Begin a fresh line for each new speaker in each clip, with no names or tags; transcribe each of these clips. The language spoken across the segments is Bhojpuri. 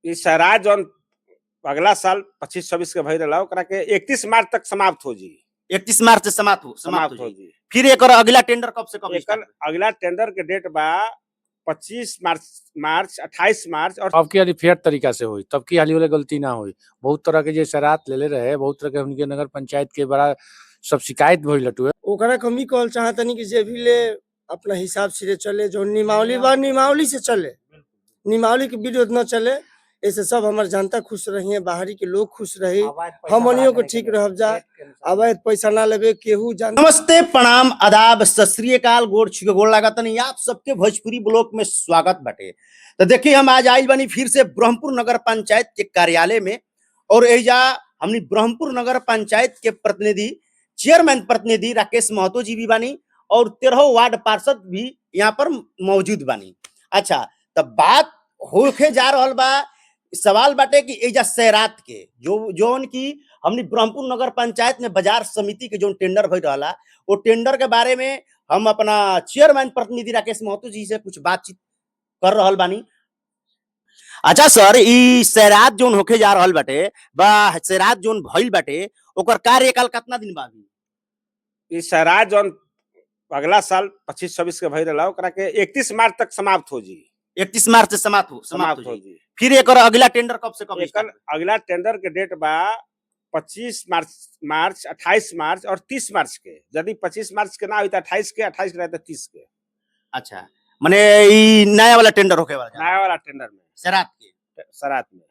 ई सराय जौन अगला साल 25-26 के भई रहा, ओकरा के 31 मार्च तक समाप्त हो जी।
31 मार्च से समाप्त हो
समाप्त हो
जाई।
जी।
फिर एकर अगला टेंडर कब से कब
एकर
स्टार्ट?
अगला टेंडर के डेट बा 25 मार्च, मार्च 28 मार्च और
अब की हाली फेयर तरीका से होई, तब की हाली वाले गलती ना होई। बहुत तरह के जे शरात लेले रहे, बहुत तरह के उनके नगर पंचायत के बड़ा सब शिकायत भइल हटुए।
ओकरा के हम ई कहल चाहतनी कि जे भी ले अपना हिसाब से चले, जो नियमावली बा नियमावली से चले, नियमावली के विरोध न चले। ऐसे सब हमार जनता खुश रही है, बाहरी के लोग खुश रही, हमनियों के ठीक रहब जा। अवैध पैसा ना लेबे केहू जान।
नमस्ते, प्रणाम, आदाब, सत श्री अकाल, गोर छुके गोर लागतनी। आप सबके भोजपुरी ब्लॉक में स्वागत बाटे। तो देखिए, हम आज आइल बानी फिर से ब्रह्मपुर नगर पंचायत के कार्यालय में और एजा हमनी ब्रह्मपुर नगर पंचायत के प्रतिनिधि, चेयरमैन प्रतिनिधि राकेश महतो जी भी बानी और 13 वार्ड पार्षद भी यहाँ पर मौजूद बानी। अच्छा, तो बात होखे जा रहल बा, सवाल बाटे कि एजा सैरात के जो जौन की हमनी ब्रह्मपुर नगर पंचायत में बाजार समिति के जो टेंडर भइल रहला, वो टेंडर के बारे में हम अपना चेयरमैन प्रतिनिधि राकेश महतो जी से कुछ बातचीत कर रहल बानी। अच्छा सर, ई सैरात जोन होखे जा रहल बाटे बा, सैरात जोन भइल बाटे, ओकर कार्यकाल कितना दिन बा अभी?
ई सराय जौन अगला साल 25-26 के भई रहा, ओकरा के 31 मार्च तक समाप्त हो जी।
31 मार्च से समाप्त
समाप्त
हो
हो
जाई।
जी।
फिर एकर अगला टेंडर कब से कब
एकर
स्टार्ट?
अगला टेंडर के डेट बा 25 मार्च, मार्च 28 मार्च और 30 मार्च के। यदि 25 मार्च के ना हुई तो 28 के, 28 के रहे तो 30 के।
अच्छा, माने ई नया वाला टेंडर होखे वाला
नया वाला टेंडर में
सैरात के।
सरात में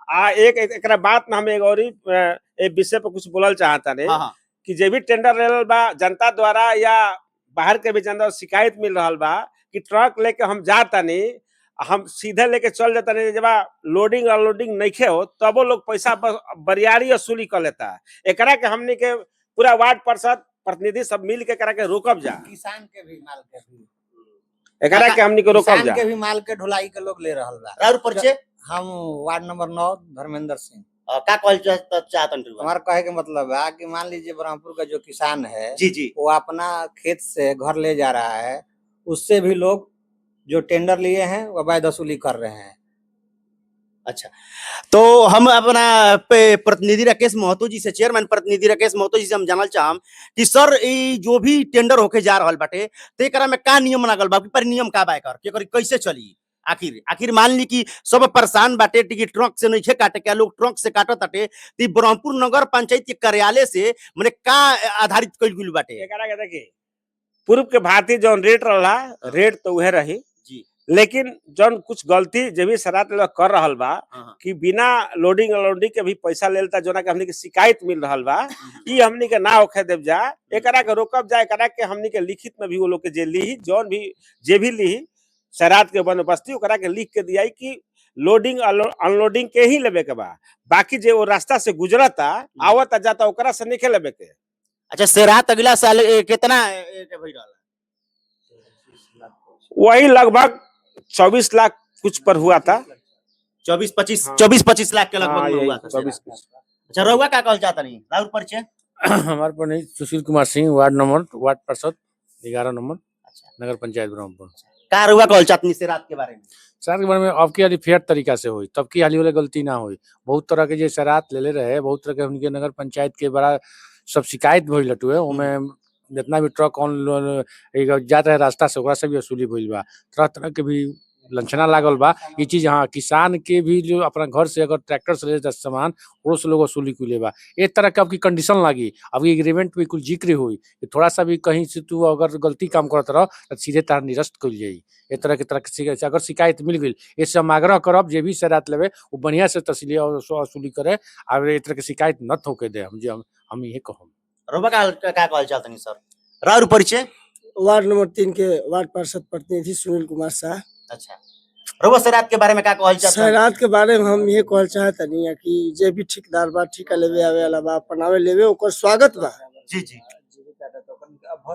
आ एक एक एकरा बात में हम एक और एक विषय पर कुछ बोलल चाहता नहीं
हाँ हाँ
कि जे भी टेंडर लेलल बा जनता द्वारा या बाहर के भी जनता शिकायत मिल रहल बा कि ट्रक लेके हम जातानी, हम सीधे लेके चल जातानी, जब लोडिंग अनलोडिंग नइखे हो तबो लोग पैसा बरियारी वसूली कर लेता। एकरा के हमनी के पूरा वार्ड पार्षद प्रतिनिधि सब मिल के एकरा के रोकब जा।
किसान के भी माल के भी
एकरा के हमनी के रोकब
किसान
जा।
के भी माल के ढुलाई के लोग ले रहल बा।
और परिचय?
हम वार्ड नंबर 9 धर्मेंद्र सिंह।
का कहल चाहतन रउआ?
हमारा कहे के मतलब है कि मान लीजिए ब्रह्मपुर का जो किसान है
जी जी
वो अपना खेत से घर ले जा रहा है, उससे भी लोग जो टेंडर लिए हैं वो अवैध वसूली कर रहे हैं।
अच्छा, तो हम अपना प्रतिनिधि राकेश महतो जी से, चेयरमैन प्रतिनिधि राकेश महतो जी से हम जानल चाहम कि सर, ई जो भी टेंडर होके जा रहल बाटे तो एकरा में का नियम लागल बा, पर नियम का बा एकर, एकर कैसे चली? आखिर आखिर मान ली कि सब परेशान बाटे कि ट्रक से नइखे काटे के, लोग ट्रक से काटत ताटे, तो ई ब्रह्मपुर नगर पंचायत के कार्यालय से माने का आधारित कइल गेल बाटे?
एकरा के देखी, पूर्व के भांति जौन रेट रहला, रेट तो उहे रही
जी।
लेकिन जौन कुछ गलती जे भी सरात लोग कर रहल बा
हाँ।
कि बिना लोडिंग अनलोडिंग के भी पैसा लेलता, जोना के हमनी के शिकायत मिल रहल बा, ई हमनी के ना होखे देव जा, एकरा के रोकब जा। एकरा के हमनी के लिखित में भी वो लोग के जे लीही, जौन भी जे भी लीही सरात के बंदोबस्ती, ओकरा के लिख के दियाई कि लोडिंग अनलोडिंग के ही लेबे के बा, बाकी जे वो रास्ता से गुजरता आवता जाता ओकरा से नहीं लेबे के।
अच्छा, सैरात अगला साल कितना के भइल रहल?
वही लगभग 24 लाख कुछ पर हुआ था।
24-25
हाँ।
24-25 लाख के लगभग
हाँ,
में
यही
हुआ था
24
सैरात। अच्छा, रउआ का कहल चाहता नहीं, राउर परिचय?
हमारे पर नहीं, Sushil Kumar Singh, ward number, ward पार्षद 11 नंबर,
अच्छा।
नगर पंचायत ब्रह्मपुर।
का रउआ कहल चाहतनी सैरात के बारे में?
सरात के बारे में अब की हाली फेयर तरीका से होई, तब की हाली वाले गलती ना होई। बहुत तरह के जे शरात लेले रहे, बहुत तरह के उनके नगर पंचायत के बड़ा सब शिकायत भइल हटुए। ओमे जितना भी ट्रक ऑन जात रहे रास्ता से ओकरा से भी वसूली भइल बा, तरह तरह के भी लंचना लागल बा ये चीज। हाँ, किसान के भी जो अपना घर से अगर ट्रैक्टर से ले जाता सामान, ओकरो से लोग वसूली कुले बा। एक तरह के अब की कंडीशन लागी, अब एग्रीमेंट भी कुल जिक्र हुई कि थोड़ा सा भी कहीं से तू अगर गलती काम करत रह तो सीधे तार निरस्त कइल जाई। एक तरह के अगर शिकायत मिल गई, इससे हम आग्रह करब जे भी सैरात लेवे वो बढ़िया से तसली और वसूली करे और एक तरह के शिकायत न थोके दे। हम जे हम इहे कहब।
रउआ का का कहल चाहतनी सर, राउर परिचय?
वार्ड नंबर 3 के वार्ड पार्षद प्रतिनिधि सुनील कुमार शाह।
अच्छा, रउआ सैरात के बारे में का कहल चाहतनी?
सैरात के बारे में हम ये कहल चाहतनी है कि जे भी ठेकेदार बा, ठेका लेवे आवे वाला बा, अपनावे लेवे, ओकर स्वागत बा।
जी जी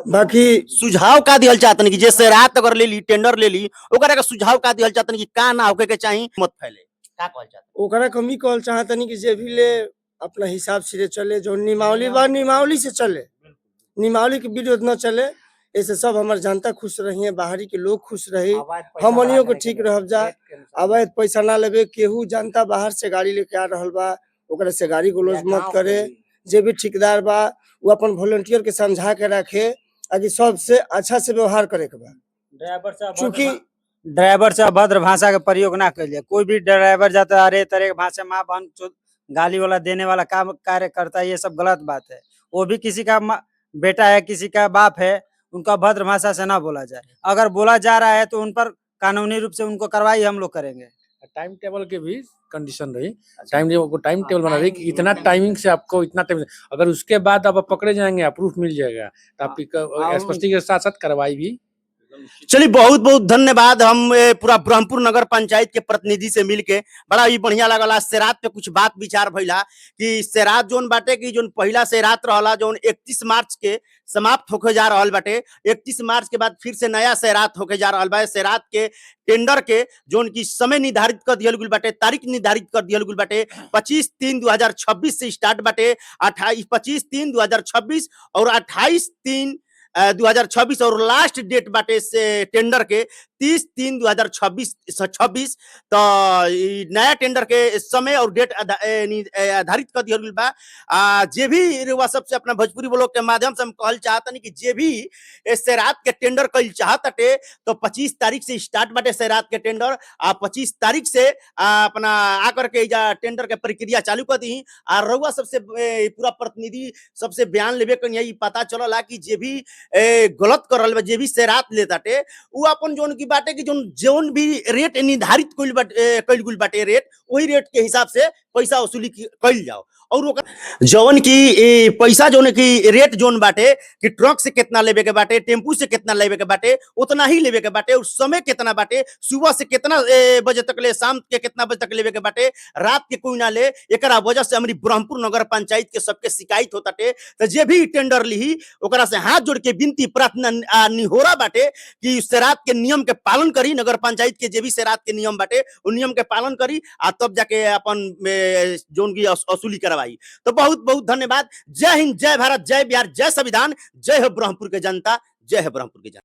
बाकी
सुझाव का दिहल चाहतनी कि जे सैरात अगर ले ली, टेंडर ले ली, ओकरा के सुझाव का दिहल चाहतनी कि का ना होके के चाही, मत फैले, का कहल चाहतनी?
ओकरा के हम ई कहल चाहतनी कि जे भी ले अपना हिसाब से चले, जो नियमावली बा नियमावली से चले, नियमावली के विरोध न चले। ऐसे सब हमार जनता खुश रही, बाहरी के लोग खुश रही, हमनियों को ठीक रहब जा। अवैध पैसा ना लेबे। केहू जनता बाहर से गाड़ी लेके आ रहल बा, ओकरा से गाड़ी गलौज मत करे। जे भी ठेकेदार बा वो अपन वॉलंटियर के समझा के रखे ताकि सबसे अच्छा से व्यवहार करे के बा।
ड्राइवर से
चूंकि
ड्राइवर से अभद्र भाषा के प्रयोग ना करिए। कोई भी ड्राइवर जाता है अरे तरह के भाषा माँ बहन गाली वाला देने वाला काम कार्य करता है, ये सब गलत बात है। वो भी किसी का बेटा है, किसी का बाप है, उनका अभद्र भाषा से ना बोला जाए। अगर बोला जा रहा है तो उन पर कानूनी रूप से उनको कार्रवाई हम लोग करेंगे।
टाइम टेबल के भी कंडीशन रही, टाइम टाइम टेबल बना रही कि इतना टाइमिंग से आपको इतना टाइम, अगर उसके बाद आप पकड़े जाएंगे प्रूफ मिल जाएगा तो आपकी एसपीटी के साथ साथ कार्रवाई भी।
चलिए, बहुत बहुत धन्यवाद। हम पूरा ब्रह्मपुर नगर पंचायत के प्रतिनिधि से मिलके बड़ा ही बढ़िया लगल। आज सेरात पे कुछ बात विचार भइला कि सेरात जोन बाटे कि जोन पहला सेरात रहला जोन 31 मार्च के समाप्त होके जा रहल बाटे, 31 मार्च के बाद फिर से नया सेरात होके जा रहल बा। सेरात के टेंडर के जोन की समय निर्धारित कर दिहल गेल बाटे, तारीख निर्धारित कर दिहल गेल बाटे, 25/3/2026 से स्टार्ट बाटे, 28 25/3/2026 और 28/3/2026 और लास्ट डेट बाटे से टेंडर के 30/3/2026 26। तो ई नया टेंडर के समय और डेट आधारित कर दिहल गेल बा। जे भी रउआ सबसे अपना भोजपुरी ब्लॉग के माध्यम से हम कहल चाहतनी कि जे भी ए सेरात के टेंडर कइल चाहताटे तो 25 तारीख से स्टार्ट बाटे सेरात के टेंडर। आ 25 तारीख से अपना आकर के एइजा टेंडर के प्रक्रिया चालू कर दी। आ रउआ सबसे पूरा प्रतिनिधि सबसे बयान लेबे के ई पता चलला कि जे भी गलत कर रहल बा, जे भी सेरात लेताटे, उ अपन जोन की बाटे कि जोन जोन भी रेट निर्धारित कइल बाटे, कइल गुल बाटे रेट, वही रेट के हिसाब से पैसा वसूली कइल जाओ। और ओकर जवन की पैसा जोन की रेट जोन बाटे कि ट्रक से कितना लेवे के बाटे, टेम्पू से कितना लेवे के बाटे, उतना ही लेवे के बाटे। और समय कितना बाटे, सुबह से कितना बजे तक ले, शाम के कितना बजे तक लेवे के बाटे, रात के कोई ना ले। एकरा वजह से हमारी ब्रह्मपुर नगर पंचायत के सबके शिकायत होताटे। तो जे भी टेंडर लिही ओकरा से हाथ जोड़ के विनती प्रार्थना निहोरा बाटे कि सेरात के नियम के पालन करी। नगर पंचायत के जे भी सेरात के नियम बाटे उ नियम के पालन करी आ तब जाके अपन जोन की वसूली करवाई। तो बहुत बहुत धन्यवाद। जय हिंद, जय भारत, जय बिहार, जय संविधान, जय हो ब्रह्मपुर के जनता, जय हो ब्रह्मपुर के जनता।